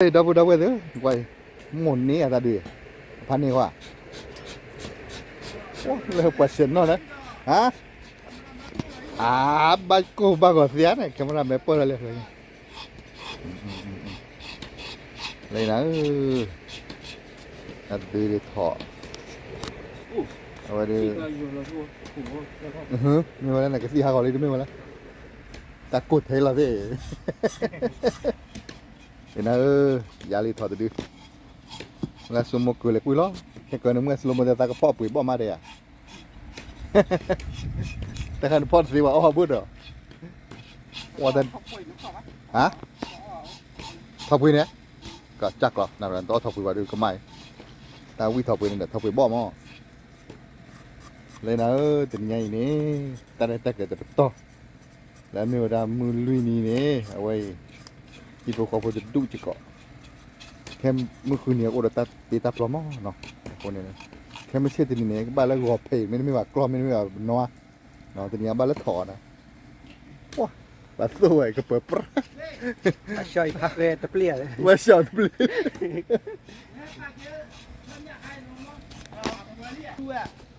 ဒီပုၢ်ဒီဝဲၢ်သ့ၣ်, ကွၢ်အံၤ, မိၢ်န့ၢ်အသးဒုး, အဖါန့ၢ်ကွၢ်, လၢပှၤဆဲးနီၣ်လၢ, ဟါ, အါ, ဘၣ်ကိၢ်ဘၣ်ဂီၤသ့ဧါန့ၣ် camera မဲာ်ပၢၢ်လီၤလၢ, လၢနၤဧၢ, အဒုးဒုးထီၣ်, အဝဲဒုး, မ့ၢ်ဝဲလၢနကသံၣ်ဟးဂီၤလံတမ့ၢ်ဝဲလၢ, တၢ်ကိၢ်ထဲလီၤသ့ၣ်, နၤဧၢ, ယၤလံထီၣ်တဒု, လၢ slow mo ကၢၤလဲၤကွံာ်လီၤ, ခဲကၢၤန့ၣ်မ့ၢ် slow mo သးကဖီၣ်ပှ့ၤဘီၣ်မးဒဲးဧါ တခါနဖီၣ်တသ့ဘၣ်အီၣ်ဘၣ်ဒီး, ဟါ, ထီၣ်ပှ့ၤန့ၣ်, ကစၢ်ကျီၤ နတအီၣ်ထီၣ်ပှ့ၤဘၣ်ဒုးကမၣ်အံၤ, တၢ်ဝံၣ်ထီၣ်ပှ့ၤန့ၣ်ဒီးထီၣ်ပှ့ၤဘီၣ်မး, လၢနၤဧၢ တနံၤညါအံၤန့ၣ်, တၢ်ရဲၣ်တၢ်ကျဲၤတပတီၢ်, လၢအမ့ၢ်ဝဲဒၣ်မုၢ်လွံၢ်နံၤန့ၣ် အဝဲအံၤ, ဟံၣ်ဖိဃီဖိတဒူၣ်စ့ၢ်ကီး, ခဲမုၢ်ဃုနံၤအကအိၣ်ဒီးတၢ်တ့တၢ်ဖျီမးနီၤ, အဃိန့ၣ်, ခဲမုၢ်ဆ့ၣ်တနံၤန့ၣ် ကဘၣ်လၢဂီၤဖံး မ့တမ့ၢ်ဘၣ်ကျီၢ် မ့တမ့ၢ်ဘၣ်နွါ, တနံၤညါဘၣ်လၢထီၣ်အီၤန့ၣ်, ပှၤသိၣ်ဝဲကပၢၤပြၢ်, ဝဲရှီၣ်တပျ့ၤ,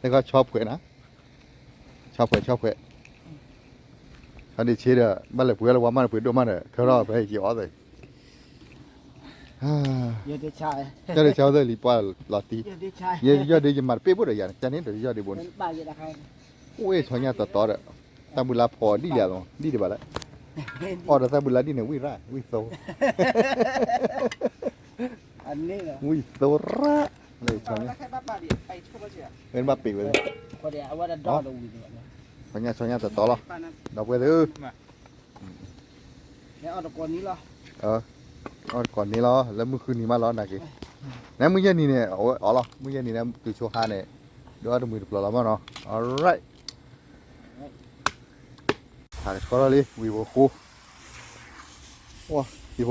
တခီဆီဖှဲးနၤ, ဆီဖှဲး ဆီဖှဲး, ဟဒ့ဆ့ဒီး ဘၣ်လဲၤပှ့ၤလၢဝါမးဒီးပှ့ၤဒိၣ်မးဒီး ခၢထီၣ်ဖဲဟံၣ်က့ၤအီၣ်သ့, ယီၢ်ဒ့ဆါအီၣ်သ့လံပှၢ်လီၤတံၢ်, ယီၢ်ဒ့ယမၤတပ့ၢ်ဘိၣ်ဒီးယၤန့ၣ် ကန့ၣ်ဒီးယီၢ်ဒ့ဘိန့ၣ်, အိၣ်ဝဲဆီညၣ်တီတီဒီး, တၢ်ဘုလါဖီဒံၣ်လံ, ဒံၣ်ဒံးဘၣ်လၢ, အီၣ်ဒီးတၢ်ဘုလါဒံၣ်န့ၣ် ဝံၣ်ရၣ် ဝံၣ်သိ, ဝံၣ်သိရၣ်, လၢဆီညါ, ဝဲဘၣ်ပ့ၤဝဲ, ဆီညၣ်ဆီညၣ်တီတီလီၤ, ဒီပုၢ်ဝဲၢ်သ့ၣ်ဧၢ အီၣ်တကိးနံၤလီၤ, အီၣ်တကိးနံၤလီၤ လၢမုၢ်ဃုနံၤမးလီၤ နာ်က့, နမုၢ်ယဲၢ်နံၤန့ၣ် အီၣ်လီၤ မုၢ်ယဲၢ်နံၤန့ၣ် တုၤဆိဟါန့ၣ်, ဒုးအီၣ်တမှံၤတပျီၤလီၤမးနီၤ, alright, ဟးကဆှီထီၣ်လံ ဝံၤဖိဃိ, ဝါ ဟံၣ်ဖိ,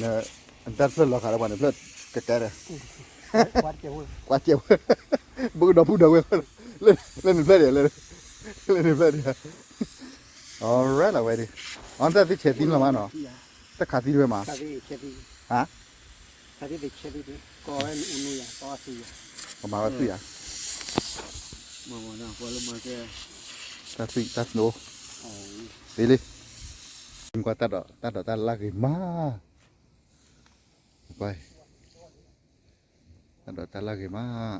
နတၢ်တဖျၢၣ်လီၤခးဒီးပှၤန့ၣ်ဖျၢၣ်ကကဲဒီး, ကွၢ်စဲးဝဲ, ဘုကဒီပုၢ်ဒီဝဲၢ်, လၢနဖျၢၣ်ဒံး, လၢနဖျၢၣ်ဒံး, alright လီၤဝဲဒၣ်, အီတၢ်သ့ၣ်ဆဲးသံလီၤမးနီၤ, တၢ်ခးသံတဝဲမး, ဟါ, ပမၤဝဲသွံၣ်ဧါ, တၢ်သွံၣ်တၢ်စနိ, သ့လံ, ကွၢ်တၢ်ဒိးတၢ်လၢ်ဂ့ၤမး, ကွၢ် တၢ်ဒိးတၢ်လၢ်ဂ့ၤမး,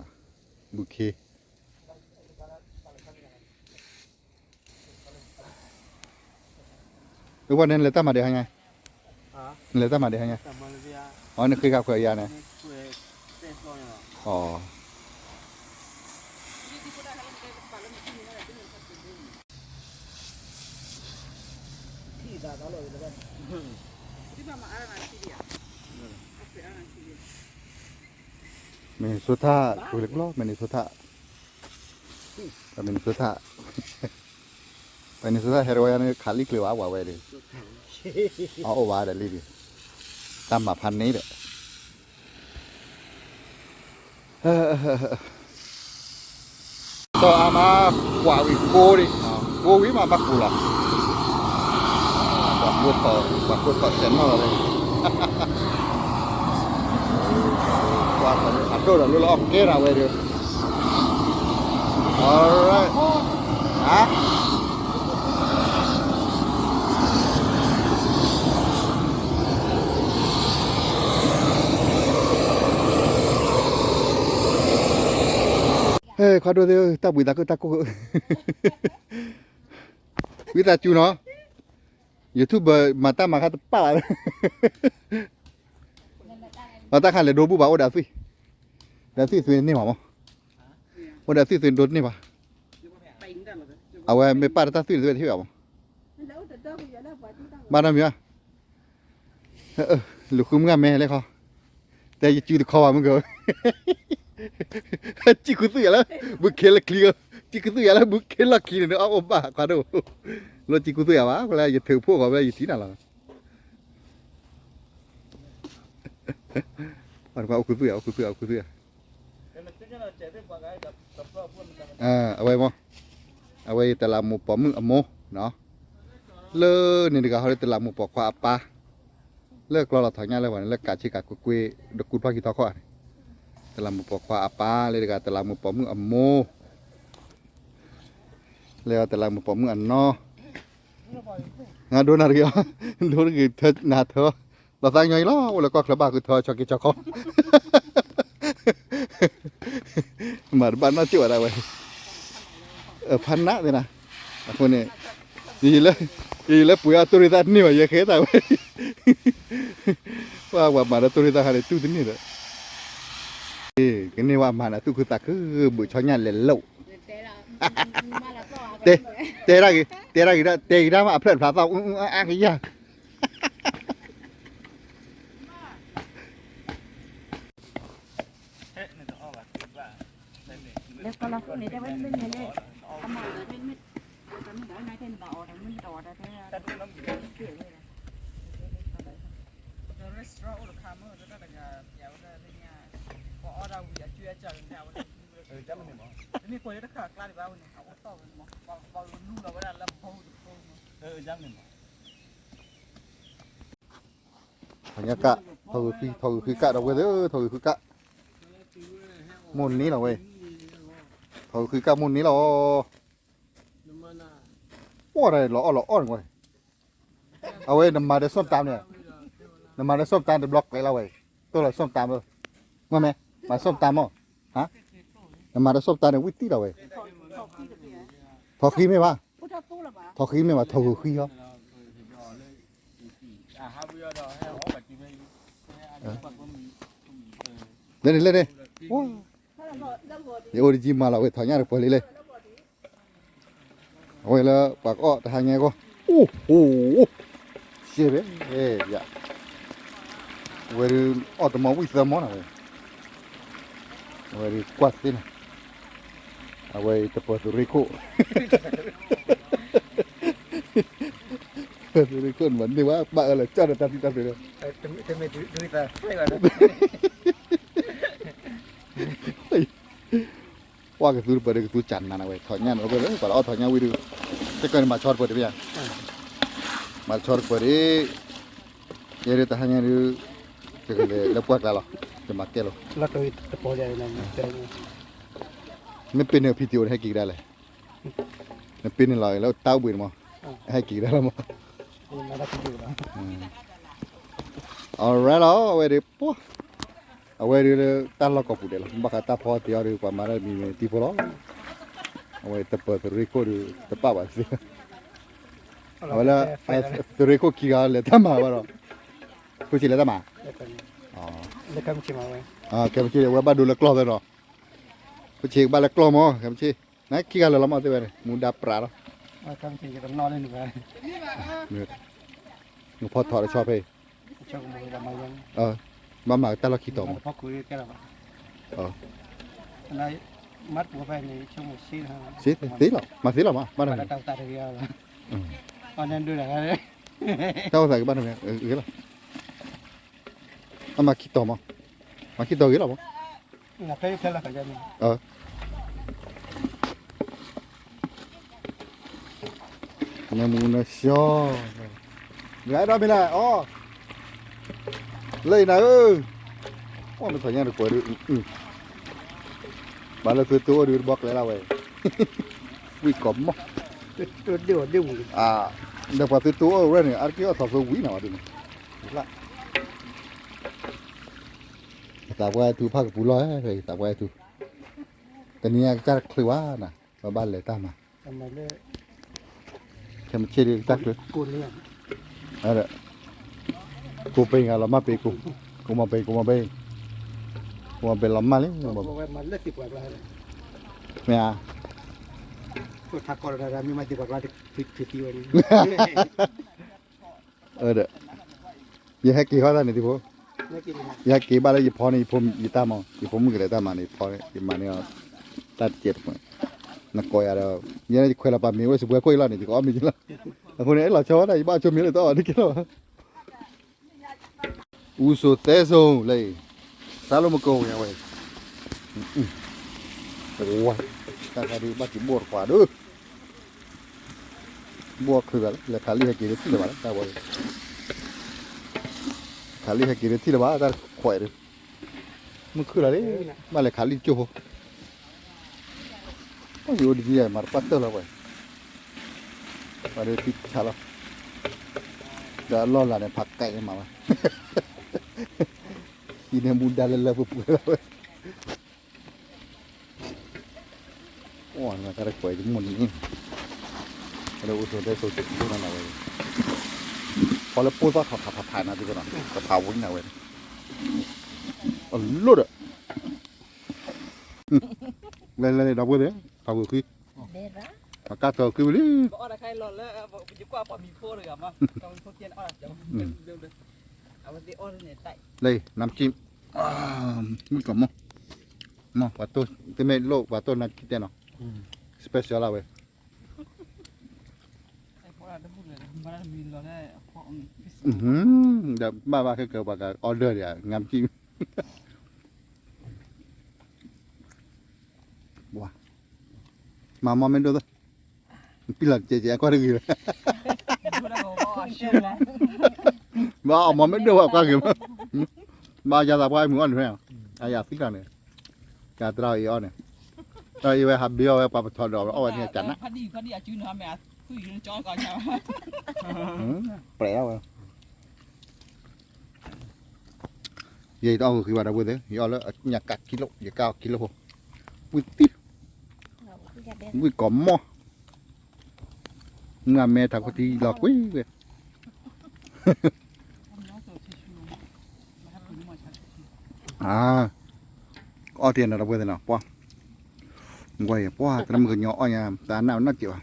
ဘုခ့, အဝဲန့ၣ်လဲၤတၢ်မၤဒံးဟါညါ, နလဲၤတၢ်မၤဒံးဟါညါ, အီ နဃ့ခါခွဲးယါန့ၣ်, အီ Minnesota ကွံာ်လၢကျီ Minnesota, Minnesota, Minnesota ဟဲတဝဲန့ၣ် ခးလံကျၢၤဘၣ်ဝဲဒၣ်, အအိၣ်ဘၣ်ဒီးလံဒံး, တၢ်မၤဖးန့ၣ်ဒီး ဒီးအမၤကွၢ်ဝံၤကိးဒံး, ကိးဝံၤမးဘၣ်ကိးလီၤ, ပှၤကိးထီၣ်ဆဲးနီၣ်လီၤ, ကွၢ်ထီၣ်လၢအဒိၣ်ဒီးလၢလၢအကဲထီၣ်ဝဲဒီး, alright, ဟါ ခွါဒိၣ်သ့ၣ်ဧၢ တၢ်ဘှံးသးခုတၢ်ကိၢ်, ဝံသးစူၤနီၤ, YouTube မၤတၢ်မၤခါတပာ်ဘၣ်, မၤတၢ်ခါလဲၤဒိဘူးဘၣ်အိၣ်ဒီးအသွံၣ်, ဒီးသွံၣ်သွံၣ်န့ၢ်မးမး, အိၣ်ဒီးသွံၣ်သွံၣ်ဒိတန့ၢ်ဘၣ်, အဝဲမ့ၢ်ပာ်တၢ်သွံၣ်တသွံၣ်တဟ့ၣ်ဘၣ်မး, ဘၣ်နီတမံၤဘၣ် လူၤဃုမုၢ်ဂၤမဲာ်လဲၣ်ခီ, တဲယစုတခီဘၣ်မုၢ်ဂၤ, စံၣ်ခူသူၣ်ယၤလၢ ဘုခ့လၢချံ, စံၣ်ခူသူၣ်ယၤလၢဘုခ့လီၢ်ခံန့ၣ် အအိၣ်ဘၣ်ခွါဒိၣ်, လၢစံၣ်ခူသူၣ်ယၤဘၣ် လၢယထုးဖှိၣ်ဃီဖဲယထံၣ်နၤလီၤ, အိၣ်ခူသူၣ်ယၤ အိၣ်ခူသူၣ်ယၤ အိၣ်ခူသူၣ်ယၤ အဝဲမ့ၢ် အဝဲအံၤတလးမူးပိာ်မုၣ်အမိၢ်နီၤ, လၢန့ၣ်တဂၤဟီဒီးတလးမူးပိာ်ခွါအပၢ်, လၢကျီလီၤထီၣ်ညၣ်လၢပှၤန့ၣ် လၢကးဆ့ကၤကွ့ၢ်ကွ့ၢ် တကူၣ်ထွဲခံထီခီန့ၣ်, တလးမူးပိာ်ခွါအပၢ်လၢတဂၤ တလးမူးပိာ်မုၣ်အမိၢ်, လၢတလးမူးပိာ်မုၣ်အနီၢ်, ဒိနၤတဂ့ၤ, ဒိတဂ့ၤထၢနၤထၢ, လီၤသးကညီအံၤလီၤ အိၣ်လၢကီၢ်ချၢဘၣ်ဃုထၢဆီက့ၤဆီခီ မၤတဘၣ်နီၢ်ကၠိၣ်ဝဲဒၣ်ဝဲ, ဖးနးသ့နၤ, အဃိန့ၣ်, ယလၢပှ့ၤအီၣ်တူၢ်ရ့ၣ်သၣ်တန့ၢ်ဘၣ် ယဃဲသးဝဲ, ပှၤမၤဒီးတူၢ်ရ့ၣ်သၣ်ခါန့ၣ် တူၢ်တန့ၢ်ဒီး, ကန့ၢ်ဝဲမၤနၤသူၣ်ခုသးခု ဘုးဆီညၣ်လဲၤလိာ်, တဲဒၣ်ဂ့ၤ, တဲဒၣ်ဂ့ၤဒၣ် တဲဂ့ၤဒၣ်မး အဖျၢၣ်တဖျါသီၣ် အါကယၤ လၢကလီၤသူန့ၣ် တဲဝဲမ့ၢ်န့ၣ်, အမၤလၢမ့ၢ်, တမ့ၢ်ဒီးနတဲနဘၣ်အီၣ်တမ့ၢ်တအီၣ်တတဲ, ဒီး restaurant အိၣ်တခါမ့ၢ်တၢ်တဂၤ, ပှၤအီၣ်ဒၣ်ဝံၤအကၢအကၢန့ၣ် အဝဲန့ၣ်, တမ့ၢ်ကွၢ်လၢတခါအကျါဒံးဘၣ်ဝဲန့ၣ် အအိၣ်တီၢ်ဝဲန့ၣ်မး, ပှၤလူလီၤဝဲဒၣ်လၢဘီတဖိမး ညါကၣ်, ထီၣ်ဂုၤဃံ, ထီၣ်ဂုၤဃံကၣ်ဒီးဝဲသ့ၣ်, ထီၣ်ဂုၤဃံကၣ်, မိၢ်န့ၢ်လီၤဝဲ, ထီၣ်ဂုၤဃံကၣ်မိၢ်န့ၢ်လီၤ, အိၣ်ဒီးလီၤအီၣ်လီၤအီၣ်န့ၣ်ဝဲ, အဝဲနမၤဒီး ส้มตำ န့ၣ်, နမၤဒီး ส้มตำ တဘျီကျဲလီၤဝဲ, တိၢ်လီၤ ส้มตำ လၢ, မ့ၢ်မ့ၢ်, မၤ ส้มตำ မ့ၢ်, နမၤဒီး ส้มตำ န့ၣ် ဝံၣ်တံၢ်လီၤဝဲ, ထီၣ်ဃံမ့ၢ်ဘၣ်, ထီၣ်ဃံမ့ၢ်ဘၣ် ထီၣ်ဂုၤဃံဟီ လၢန့ၣ်လၢန့ၣ်, ယအိၣ်တယံာ်မးလီၤဝဲ ထီၣ်ညၣ်တပှဲၤလံလဲၣ်, အဝဲလၢပှၤကအီၣ်တဟါညါဂီၢ်, အိၣ်ဟိ, ရှဲဘဲ, ယ, အဝဲဒုး အီၣ်တမီဝံၣ်သၢမီနၤဝဲ, အဝဲဒုးကွၢ်သ့နၤ, အဝဲတပၢၤသုးရ့ၣ်ခိၣ် ပၢၤသုးရ့ၣ်ခိၣ်န့ၣ်မး န့ၢ်ဝဲဘၣ်အၢလီၤကၠီၣ်ဒီးတၢ်သံတၢ်ပှ့ၤဒီး, ကွၢ်ကသူတပၢၤဒီးကသူစၢ်နၤနၤဝဲ ထီၣ်ညၣ်န့ၣ် ပှၤလၢအီၣ်ထီၣ်ညၣ်ဝံၤဒုး, တကၢၢ်န့ၣ်မၤဆီတပၢၤဒံးဘၣ်ယါ, မၤဆီတပၢၤဒံး, ယဲဒုးတဟါညါဒုး, ယကလဲၤလၢပှၢ်ကျါလီၤ, ယမၤကဲလီၤ, မ့ၢ်ပ့ၤန့ၣ် video န့ၣ် ဟဲက့ၤကဒါလဲၣ်, နပ့ၤန့ၣ်လီၤလၢတၢ်အိၣ်ဘှံးန့ၣ်မး, ဟဲက့ၤကဒါလီၤမး, alright လီၤ အဝဲဒုးပှၤ, အဝဲဒုးတၢ်လီၢ်ကိးပူၤဒဲးလီၤ ဘၣ်ဃးတၢ်ဖီတ့ၢ်အီၤဒုး ပှၤမၤတၢ်မံၤမံၤတံၤဖိလီၤ, အဝဲတပၢၤသုးရ့ၣ်ခိၣ်ဒုး တပာ်ဘၣ်သ့, အဝဲလၢ, သုးရ့ၣ်ခိၣ်ခံဂၤလဲၤတၢ်မၤဘၣ်ဒီး, ဖိဆံးလဲၤတၢ်မၤ, ခဲမုၢ်ဆ့ၣ် အဝဲဘၣ်ဒိလၢကျီၢ်သ့ဒီး, ဖိဆံးကဘၣ်လၢကျီၢ်မး ခဲမုၢ်ဆ့ၣ်, နခံဂၤလၢာ်လီၤမးသ့ဝဲန့ၣ် မူဒါပြးလီၤ, နဖီထီၣ်တဆီဖဲ, ဘၣ်မၤတၢ်လီၢ်ခံတီၤမး, သ့လီၤ မၤသ့လီၤမး ဘၣ်တၢ်, တၢ်အိၣ်သးကဘၣ်န့ၣ်, အမၤခံတီၤမး, မၤခံတီၤဂ့ၤလီၤမး နမူနဆှီ, ဂၤဒီးမ့ၢ်လဲၣ်, အီ, လၢအံၤနၤဧၢ, ပှၤမ့ၢ်ထီၣ်ညါတကွဲးဒုး, ဘၣ်လၢသုတိအိၣ်ဒုးတဘျီကျဲလၢဝဲ, ဝံၣ်ကီးမီၢ်, ဒီးပှၤသုတိအိၣ်ဝဲန့ၣ် အါတက့ၢ်အီၣ်ထီၣ်ဖိဝံၤနၤဝဲဒ်န့ၣ်, သးပှၢ်ထူဖးကပူၤလီၤ, သးပှၢ်ထူ, တနံၤအံၤကစၢ်တချုးဘၣ်နၤ, ပဘၣ်လဲၤတၢ်မၤ ခဲမုၢ်ဆ့ၣ်ဒ်တၢ်ကျၢၤ, ကိးပ့ၤဂၤလီၤမၢ်ပ့ၤ, ကိးမီၤပ့ၤ, ကိးမီၤပ့ၤ, ကိးမီၤပ့ၤလီၤမၢ်လံ, မ့ၢ်ဧါ, ယဟဲက့ၤဃီသးန့ၣ်သံဖိ, ယဟဲက့ၤဘၣ်လၢယဖီန့ၣ် ယတၢ်မၤ, ယဖိမုၣ်ကလဲၤတၢ်မၤန့ၣ် ယဖီန့ၣ် ယမၤန့ၢ်အီၤ တၢ်တကဲးတမှဲး, နကိးယၤဒီး, ယဲယခွဲးလီၤပာ်မ့ၤဝဲစပွဲခွဲးလီၤန့ၣ် ယကအီၣ်မ့ၤက့ၤလီၤ, အဃိန့ၣ် အဲၣ်လီၤဆီဝဲဒၣ် ယဘၣ်ဆိမ့ၤလၢတအီၣ်တကဲလီၤ, ဦးစိုးသဲစိန် လၢအံၤ, တၢ်လိၣ်မကိးဝဲဝဲ, ဝဲ, တၢ်ခါဒုးဘၣ်က့ၤဘိၣ်တခွါဒီး ဘိၣ်ချုးဂၤလၢ လဲၤခးလံဟဲက့ၤလၢထံၣ်လၢၤဘၣ်လၢတၢ်ဝဲ, တၢ် ခးလံဟဲက့ၤလၢထံၣ်လၢၤဘၣ် တၢ်ခွဲးဒီး, မုၢ်ခုၣ်လီၤလံ, ဘၣ်လဲၤခးလံကၠိဖိ, ယအိၣ်တယံာ်မၤတပှၢ်တၢၢ်လီၤဝဲ, ပှၤဒ်သံဆါလီၤ, ဒီးအလီၢ်လၤန့ၣ် ဖးကဲးမးဝဲ, ဟံးန့ၢ်မူဒါလၢလၢပှဲၤပှဲၤလီၤဝဲ အိၣ်နတၢ်တကွဲးတမိၢ်န့ၣ်, လၢအိၣ်ဆိးတဲဆိးက့ၤခိၣ်နၤနၤဝဲ, ဖီလၢပိၢ်သီၣ်ခီခါဖးဖးနၤသုကနီၤ ကဖးဝံနၤဝဲ, အလိၣ်ဒီး, လဲၤလဲၤလဲၤဒီပုၢ်ဝဲၢ်သ့ၣ်, ဖးဝံၤဃံ, ပကၢ်ထီၣ်ဃံဝံၤလံ, လၢနမ်ကံၢ်, မ့ၢ်ကီးမီၢ်, မ့ၢ်ကီးမီၢ်, တမ့ၢ်လိၣ်ပှၤတိၢ်နမ်ကံၢ်တဲနီၤ, special လၢဝဲ ဒီးဘၣ်ဘၣ်ခဲကၢၤပှၤက order ဒံး ငါမ့ၢ်ကံၢ်, မၤမီၢ်မ့ၢ်ဒိၣ်သၢ, ပံလီၤတကဲကဲကွၢ်တဂ့ၤ, ဘၣ်အီၣ်မီၢ်မ့ၢ်ဒိၣ်ဘၣ်ကွၢ်ဂ့ၤ, ဘၣ်ယၤသးပှၢ်မုၢ်အီၣ်န့ၣ်, အယၤသံလီၤန့ၣ်, ကသရၣ်အံၤအီၣ်န့ၣ်, တၢ်အံၤဝဲဟးဘ့အီၣ်ဝဲပှၤပထီဒီးအီၣ်ဝဲန့ၣ်ကနး, ပြဲးအီၣ်ဝဲ ယဲယတအီၣ်ဃုာ်ဃံဘၣ်ဒီပုၢ်ဝဲၢ်သ့ၣ်, ယအီၣ်လၢညါကးခံလိၣ်, ယကးအီၣ်ခံလိၣ်ဖိ, ဝံသံ, ဝံကီးမီၢ်, မုၢ်အမဲထးခိၣ်ထံလီၤကွံာ်ဝဲ, အီၣ်တ့ၢ်နီၤဒီပုၢ်ဝဲၢ်သ့ၣ်နီၤ, ပှၤ, ကွၢ်ယဲ ပှၤ သရၣ်မုၣ်ကညီအီၣ်ညါ တၢ်နၢ်နီၢ်စဲးဘၣ်,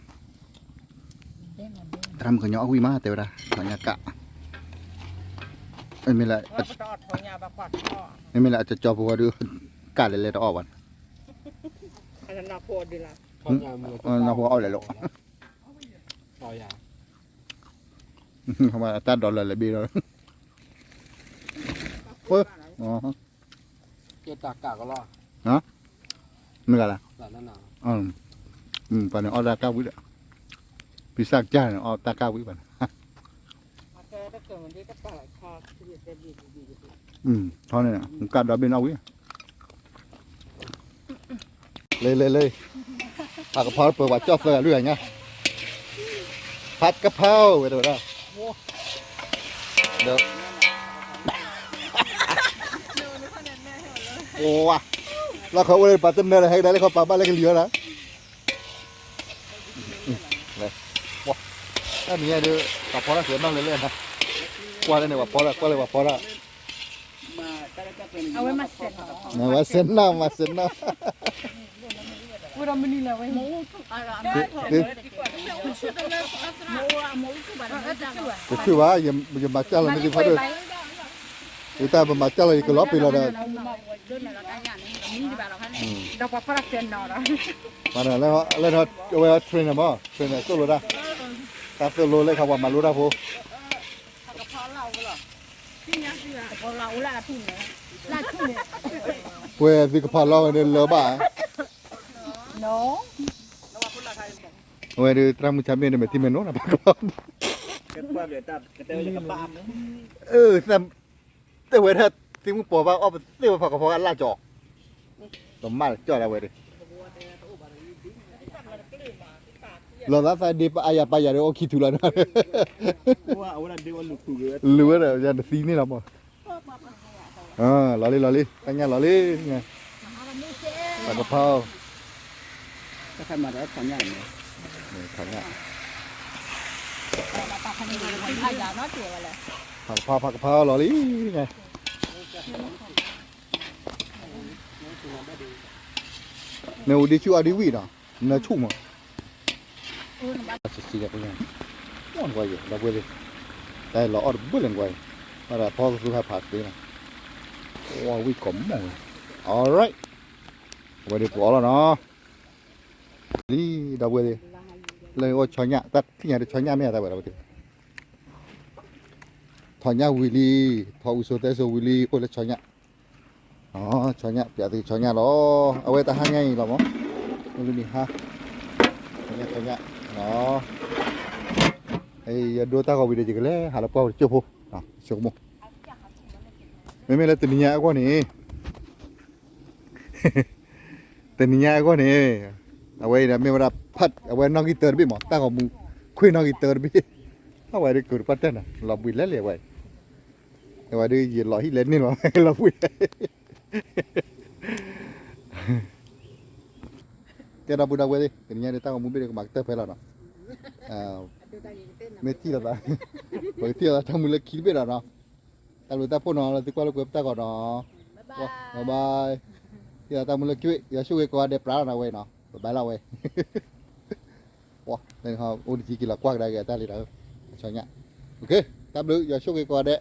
သရၣ်မုၣ်ကညီအီၣ်ဝံၣ်မး တဲဝဲဒၣ် ထီၣ်ညါကး, မ့မ့ၢ်လၢအကၠီဖိဝဲဒုး ကးလဲၤလဲၤတအီၣ်ဘၣ်န့ၣ်, နၢ်ဖိအီၣ်လဲၤလိာ်, တၢ်ဒီးလၢလဲၤဘ့ၣ်ဒီး, မ့ၢ်ဂၤလၢ, ပှၤန့ၣ်အီၣ်တၢ်ကၢ်ဝံၣ်ဒီး, ပံစၢ်ကစၢ်န့ၣ် အီၣ်တၢ်ကၢ်ဝံၣ်ဘၣ်န့ၣ်, ထီန့ၣ် ကၢ်ဒီဘ့ၣ်နီၣ်ဝံၣ် လ့လ့လ့, ဖးကဖီပၢၤပှၤကၠီၣ်သၢဂၤလွံၢ်ဂၤညါ, ဖးကဖီဝဲတဝဲဒၣ်, ဒီး, အိၣ်ဝါ, လီၢ်ခီအိၣ်လၢပှၤတနၢၤလၢဟဲကဒါလၢခီပၤဘၣ်လၢကလံၤဝဲဒၣ်, တၢ်နံၤညါဒီး ပှၤဖီတၢ်စဲးနီၣ်လဲၤလဲၣ်, ကွၢ်လၢန့ၣ် ပှၤဖီတၢ် ကွၢ်လၢပှၤဖီတၢ်, အဝဲမၤစဲးနီၣ် မၤစဲးနီၣ်, ဝဲဒီးမနုၤလဲၣ်ဝဲ, တထူၣ်ဘၣ်, ယမၤစၢ်လီၤမ့ၢ်သ့ၣ်ဖးဒိၣ်, ယတၢ်ပမၤစၢ်လီၤ ယကလီၤပ့ၤလီၤဒီး, ဒီးပှၤဖီတၢ်စဲးနီၣ်ဒီး, လၢအဝဲ trainer မး trainer သိၣ်လိတၢ်, တၢ်သိၣ်လိလၢခါပှၤမၤလိတၢ်ဖိ ပှဲၤသုကဖီလီၤဝဲန့ၣ်လၢၤဘၣ်, အဝဲဒၣ်သရၣ်မုၣ်ဆါမ့ၢ်န့ၣ် မ့ၢ်ထံမဲာ်နိနၤဖးကဖီ, အၢ တဲဝဲဒၣ် သ့ၣ်မုၣ်ပိာ်ဘၣ်အီၣ်ပသ့ၣ်ဝဲဖးကဖီအလၢ်ကၠီ, ပမၢ်ကၠီဒၣ်ဝဲဒၣ်, လီၤသးသးဒ့ပအါယၤပာ်ယၤဒီးအိၣ်ခံထူလီၤ, လူၤဝဲဒီးယၤတသံန့ၣ်လီၤပှၤ, လီၤလံလီၤလံ တၢ်ညၣ်လီၤလံ, ပှၤကဖီ, တၢ်ခါမၤဒီးထီၣ်ညၣ်လီၤ, ထီၣ်ညၣ်, ပှၤကဖီပှၤကဖီလီၤလံ, မ့ၢ်ဝံၤဒ်ဆူၣ်အီၤဒ်ဝံၣ်ဒီး နၢဆူၣ်မး, ဆံဆံဒီးပှၤ, ကွၢ်ယဲ ဒီပုၢ်ဝဲၢ်သ့ၣ်, တၢ်လီၤအီၣ်တဘၣ်လၢကွၢ်ယဲ, ဘၣ်ဒီးဖီကသူဟဲဖးသ့နီၤ, ဝံၣ်ကိးမီၢ်ဝဲ, alright, အဝဲဒၣ်ပှၤအီၣ်လီၤနီၤ, လံ ဒီပုၢ်ဝဲၢ်သ့ၣ်, လၢအိၣ်ဆီညၣ် တၢ်ထံၣ်ညါတဆီညၣ်မ့ၢ်အသးဝဲဒီပုၢ်ဝဲၢ်သ့ၣ်, ထီၣ်ညၣ်ဝံၤလံ, ထီၣ်အူစိသဲစိဝံၤလံ အိၣ်လၢဆီညၣ် ဆီညၣ် ပျးသုဆီညၣ်လီၤ, အဝဲတဟါညါအံၤလီၤမး, မုၢ်နံၤဟါ, ဆီညၣ် ဆီညၣ်, ယဒိတၢ်ဂီၤဝံၤဒီး ယကလဲၤဟးလၢပှၢ်ပူၤတကၠိၢ်ဖိ, ဆိကမိၣ်, မ့မ့ၢ်လၢတနံၤညါအဂီၢ်န့ၣ်, တနံၤညါအဂီၢ်န့ၣ်, အဝဲအံၤဒီးမ့ၢ်ဝဲဒၣ်ဖး အဝဲနီၣ်ဂံၢ်တၢတဘ့ၣ်မး, တၢ်ဂီၤမူခွံနီၣ်ဂံၢ်တၢတဘ့ၣ်, အဝဲဒုးကိးတပှၢ်တၢၢ်နီၤ, လီၤဘှံးလဲၣ်လဲၣ်ဝဲ, အဝဲဒုးယလီၤဟံၣ်လဲၣ်န့ၣ်လီၤ, လီၤဘှံး ကဲဒီပုၢ်ဒီဝဲၢ်သ့ၣ်, တနံၤညါဒ်တၢ်ဂီၤမူဘ့ၣ်ဒီးကမၤကတၢၢ်ဖဲလီၤနီၤ, မ့ၢ်ထံၣ်လိာ်သး, ပကထံၣ်လိာ်သးတၢ်မူလၢခံတဘ့ၣ်ဒီးနီၤ, တၢ်ဘျုးတၢ်ဖှိၣ်နီၤ လၢသုကွၢ်လိာ်ကွဲပတၢ်ဂီၤနီၤ, bye bye, ထံၣ်လိာ်သးတၢ်မူလၢခံဝဲ, ယွၤဆိၣ်ဂ့ၤကိးဂၤဒဲးပြးလီၤနီၤဝဲနီၤ, bye bye လီၤဝဲ အိၣ်တကံက့ၤလီၤကွၢ်ကဒါက့ၤအတၢ်လံဒီး, အဆညါ, တၢ်ဘျုး ယွၤဆိၣ်ဂ့ၤကိးဂၤဒဲး,